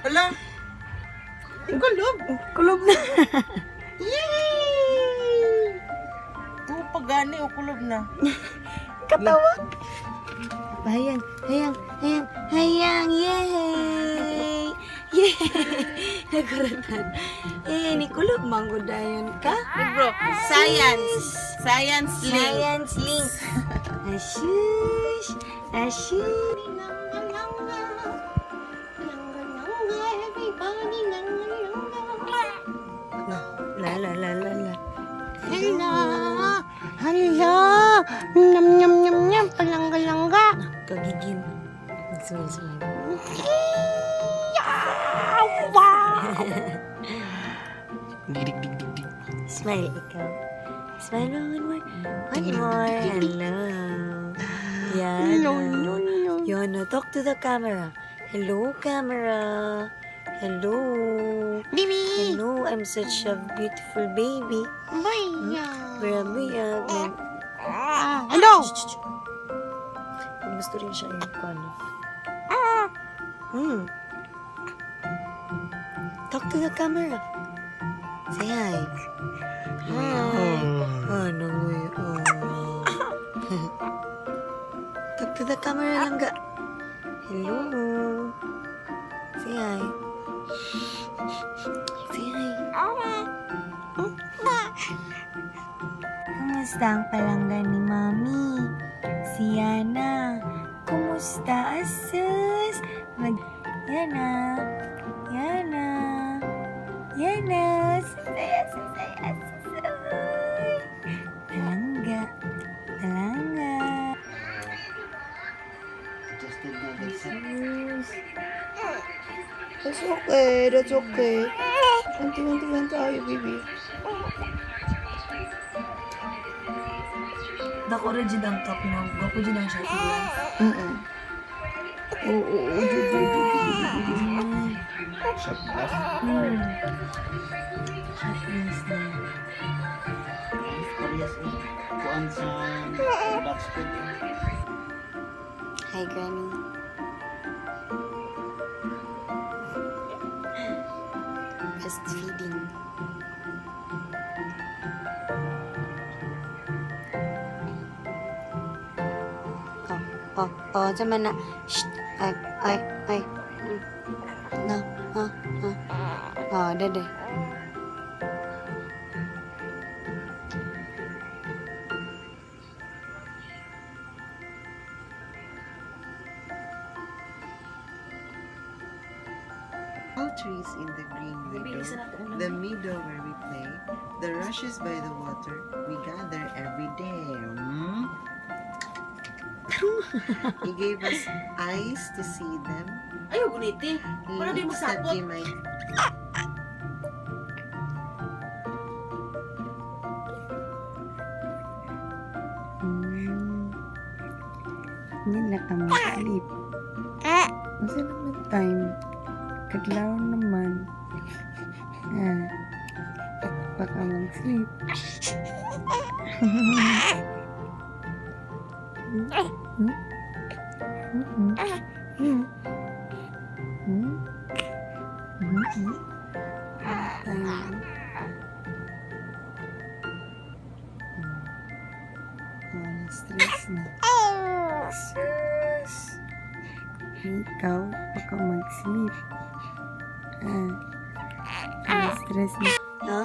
Hala! Kulob! Kulob na. Yay! Oh, pagani o kulob na. Katawa. Hayang, hayang, hayang, hayang, yay! Yay! Nagkuratan. Eh, ni kulob man gud dayon ka. Bro, science! Science link. Science link. Ashush! Ashush! La la la la la. Hala! Hala! Nyam nyam nyam nyam! Palangga-langga! Kagigil. Smile, smile. Dig dig dig dig. Smile ikaw. Smile, one more. One more. Hello. Yan. No, no, no. Yana, talk to the camera. Hello, camera. Hello. Bibi! Hello, I'm such a beautiful baby. Bye! Grabe, ah. Hello! Kung gusto rin siya yung kung ano. Talk to the camera. Say hi. Hi. Ano mo yun? Oh. Talk to the camera lang ga. Hello. Say hi. Say hi. Kumusta ang palangga ni Mami? Si Yana. Kumusta, Asus? Mag... Yana. Yana. Yana. Susay, susay, susay. Palangga. Palangga. Asus. That's okay. That's okay. Unti-unti lang tayo, baby. Dako ra jud ang cup no. Gwapo jud ang shot glass. Oo, oo. Shot glass. Shot glass na. Parehas eh. Kuan sa box ko. Hi, Granny. Breastfeeding. Oh, sama na. Shh. Ay, ay, ay. No, oh. Oh, dede. All trees in the green meadow, the meadow where we play, the rushes by the water, we gather every day. He gave us eyes to see them, Ayaw, guniti. Para di lips that magsapot. we might Hindi na ka mag-sleep. Unsa naman time? Kadlaw naman. Ah, baka mag-sleep. Hmm? Hmm? Hmm? Hmm? Hmm? Hmm? Time. Oh, na-stress na. Sus! Ikaw, baka mag-sleep. Ah, stress na. Huh?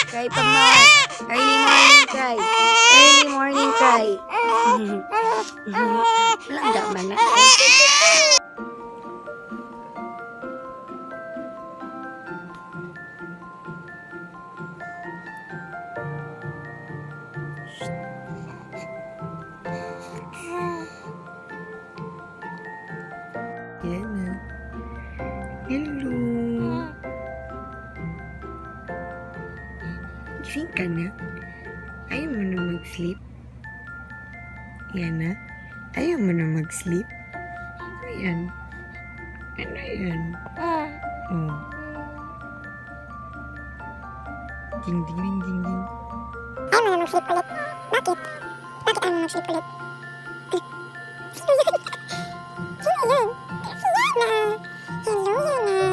Cry pa more. Early morning cry. Early morning cry. Langga man na. Yan na. Hello. Gising ka na? Ayaw mo na mag-sleep? Yan na. Ayaw mo na mag-sleep? Ano yan? Ano yan? Oh. Ding ding ding ding ding. Ayaw mo na mag-sleep ulit. Bakit? Bakit ayaw mo mag-sleep ulit? Eh, sino yan? Sino yan? Si Yana! Hello, Yana! Tulog na si Yana. Sleep na si Yana. Holding hands with Daddy. Hands with Daddy. Kambal. Kambal mo? Kambal?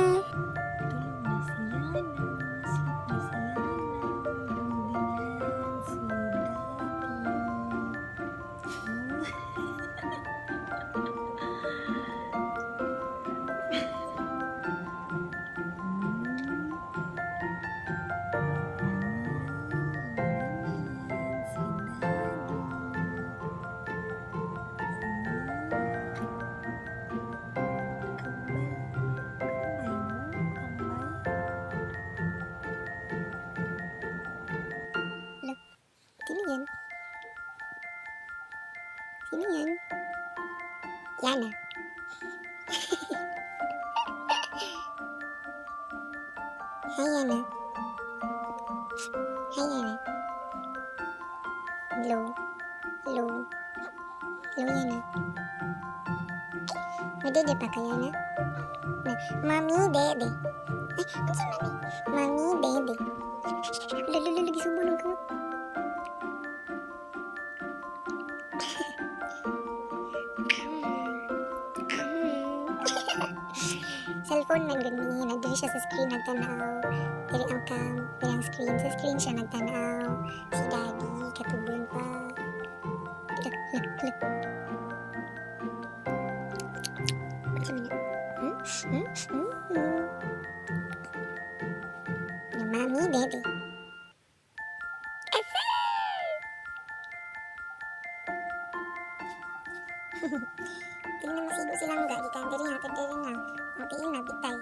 Sino yan? Sino yan? Yana. Hi, Yana. Hi, Yana. Hello. Hello. Hello, Yana. Madede pa kaya na? Na, Mami, dede. Ay, ano sa mami? Mami, dede. Lalo, gisubo nung kamot. Cellphone man gud ni, nagdiri siya sa screen nagtanaw. Diri ang cam, diri ang screen, sa screen siya nagtanaw. Si Daddy katubon pa. Look, look, look. Unsa man na? Hmm? Hmm? Hmm? Hmm? Yung mami, daddy. Asa! Tingnan mo sigo silang ga, gikan diri hatod diri na. Ang tiil na bitay.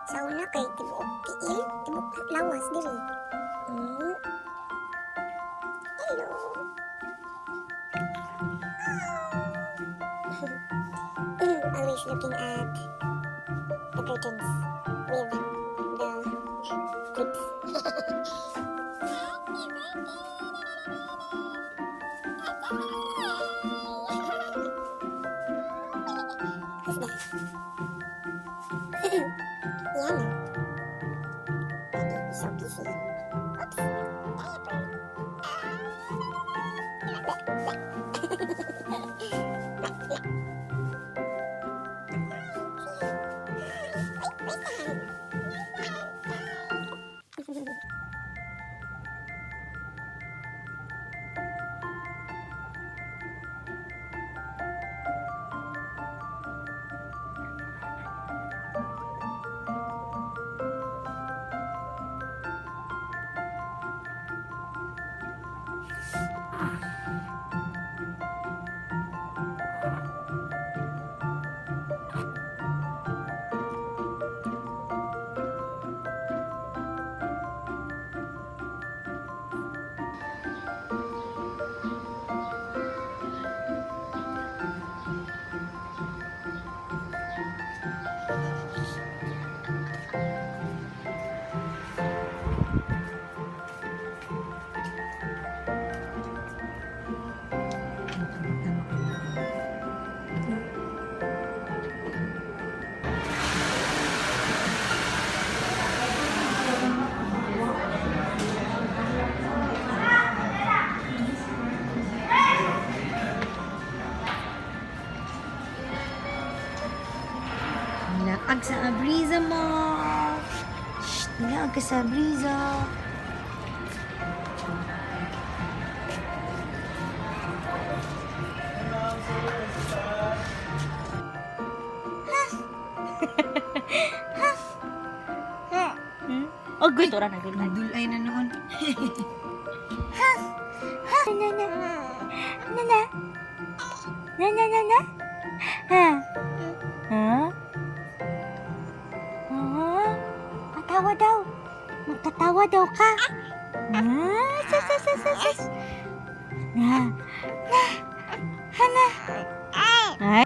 Sa una kay tibuok tiil, tibuok lawas diri. Hello. Always looking at the curtains with the clips. Who's that? Yana. Daddy is so busy. Oops. Diaper. Wait, where's the hand? Tama ka na. Laag sa Abriza mo. Shh, laag ka sa Abriza. Oh, good. Ora na good. Nagdulay na noon. Na na. Na na. Na na na na. Ha. Ha? Ha? Patawa daw. Magtatawa daw ka. Ah, sus, sus, sus, sus, sus. Na. Na. Hala. Ay.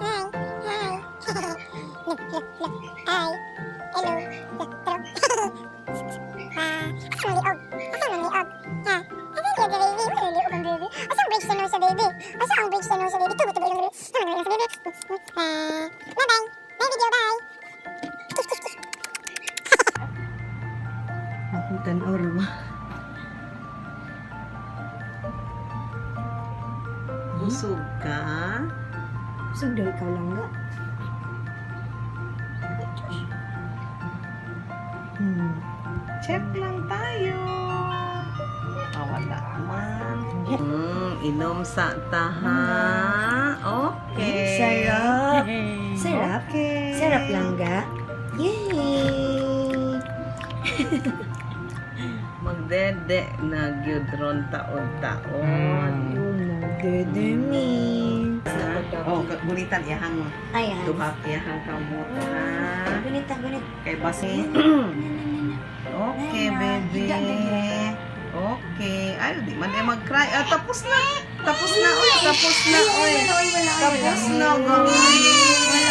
Hi. Hi. Look, look, look. Hi. Hello. Look, hello. Ah, asa man liog? Asa man liog? Ha? Asa liog na baby? Wala liog ang baby. Asa ang bridge sa nose sa baby? Asa ang bridge sa nose sa baby? Tubo, tubo, ilong baby. Tubo, ilong sa baby. Ah, bye-bye. Bye video, bye. Akong tanaw ra ba? Busog ka? Busog daw ikaw lang ga. Check lang tayo. Ah, wala man. Inom sa taha. Okay. Sarap. Sarap. Okay. Sarap lang ga. Yay! Magdede na gyud ron taon-taon. Dede me. Oh, gunitan iyahang Ayan. duha iyahang kamot ha. Gunit, gunit. Kay basi. Okay, baby. Okay. Ay, di man ay mag-cry. Ah, tapos na. Tapos na, oy. Tapos na, oy. Tapos na, guys.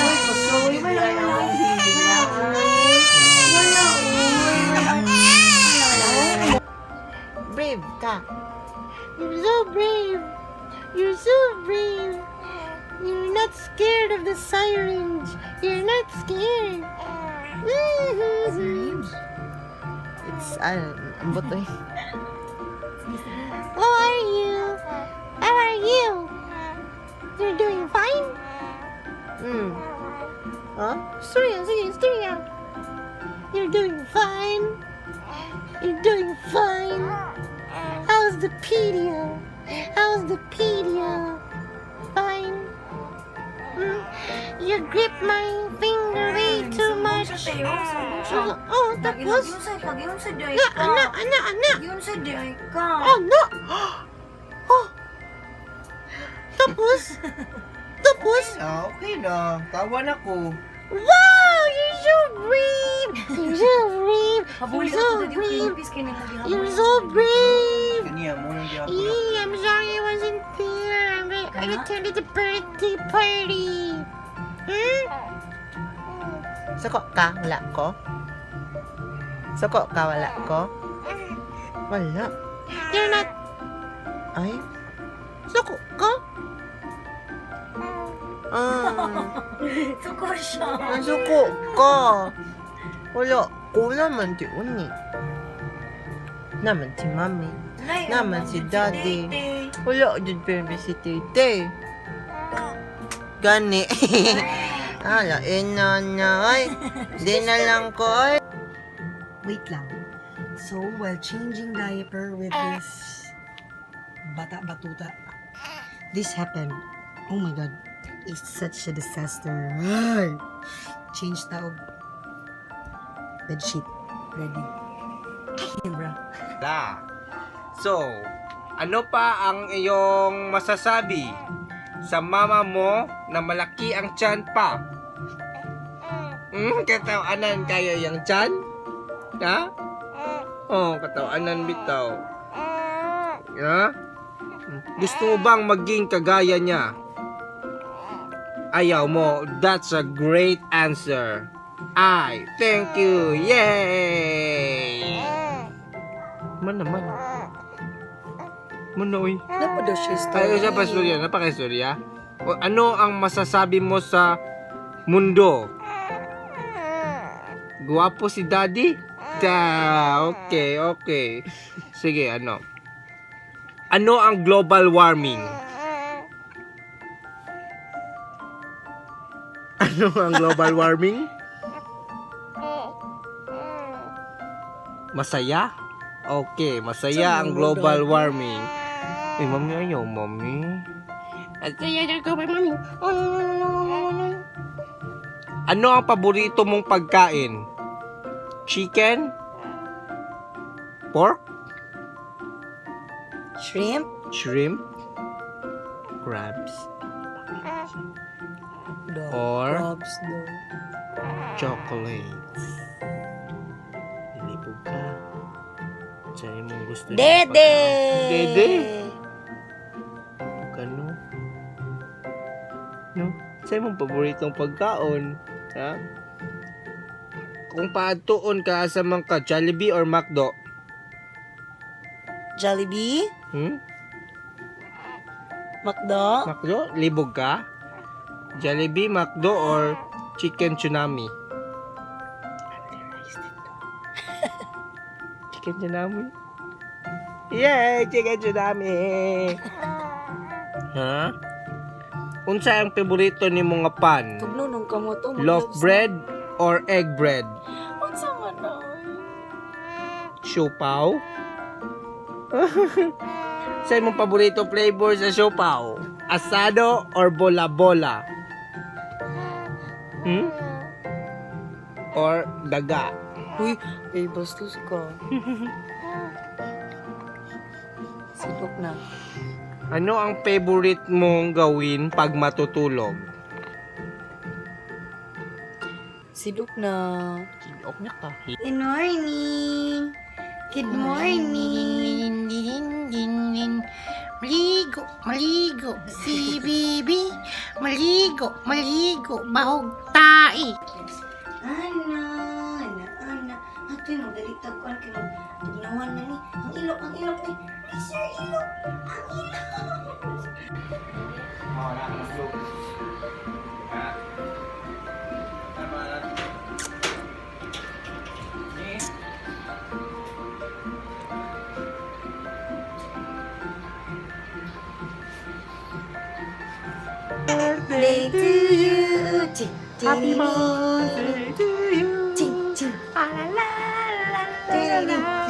Oy, kusog. Wala, wala. Brave ka. You're so brave. You're so brave. You're not scared of the sirens. You're not scared. It's, ah, ang buto eh. How are you? How are you? You're doing fine? Huh? Storya, sige, storya. You're doing fine. You're doing fine. How's the pedia? How's the pedia? Fine. You grip my finger way too much. Oh, oh, tapos? Na, ana, ana, ana. Oh, no. Oh. Tapos? Tapos? Ah, okay na. Tawa na ko. Wow, you're so brave. You're so brave. You're so brave. You're so brave. Kaniya mo nang gihapon. Eee, I'm sorry I wasn't there. I attended the birthday party. Hmm? Suko ka, wala ko? Suko ka, wala ko? Wala. You're not. Ay. Suko ka? Ah, Suko siya. suko ka. Wala ko naman ti uni. Naman si mami. Naman si daddy. Wala jud pero si tite. Gani. Ala, ina na ay. Di na lang ko ay. Wait lang. So, while changing diaper with this bata batuta, this happened. Oh my God. It's such a disaster. Ay! Change taog. Bedsheet. Ready. Ay, bra. La. So, ano pa ang iyong masasabi sa mama mo na malaki ang tiyan pa? Katawanan kayo yung tiyan? Ha? Oh, katawanan bitaw. Ha? Gusto mo bang maging kagaya niya? Ayaw mo. That's a great answer. I thank you. Yay! Man naman. Man na, uy. Napa daw siya story. Ay, isa pa istorya. Napaka-istorya. O, ano ang masasabi mo sa mundo? Guwapo si daddy? Da, okay. Sige, ano? Ano ang global warming? Ano ang global warming? Masaya? Okay, masaya ang global warming. Eh, mami, ayaw, mami. Masaya ang global warming. Ano ang paborito mong pagkain? Chicken? Pork? Shrimp? Shrimp? Crabs? Dog. Or? Crabs daw. Chocolates. Nilipog ka. Sa'yo mong gusto niya Dede! pagkain. Dede! Huwag ka, no? No? Sa imong paboritong pagkaon? Ha? Kung paadtuon ka, asa man ka, Jollibee or McDo? Jollibee? Hmm? McDo? McDo? Libog ka? Jollibee, McDo, or Chicken Tsunami? Chicken Tsunami? Yay! Chicken Tsunami! Ha? Unsa ang paborito ni mga pan? Tugno nung kamo to. Loaf bread or egg bread? Unsa man na? Siopaw? Sa imong paborito flavor sa siopaw? Asado or bola-bola? Or daga? Uy, ay bastos ka. Silok na. Ano ang favorite mong gawin pag matutulog? Silok na. Silok na ka. Good morning. Good morning. Maligo, maligo, si Bibi. Maligo, maligo, bahog tae. Ana, ana, ana. Atoy, magdalitag ko. Kay magtugnawan na ni. Ang ilok ni. Ay, sir, ilok. Ang ilok. Wala ka ng vlog. Ha? Tama. Ni? Birthday to you. Ching, ching. Happy birthday to you. Ching, ching. La la la la la la.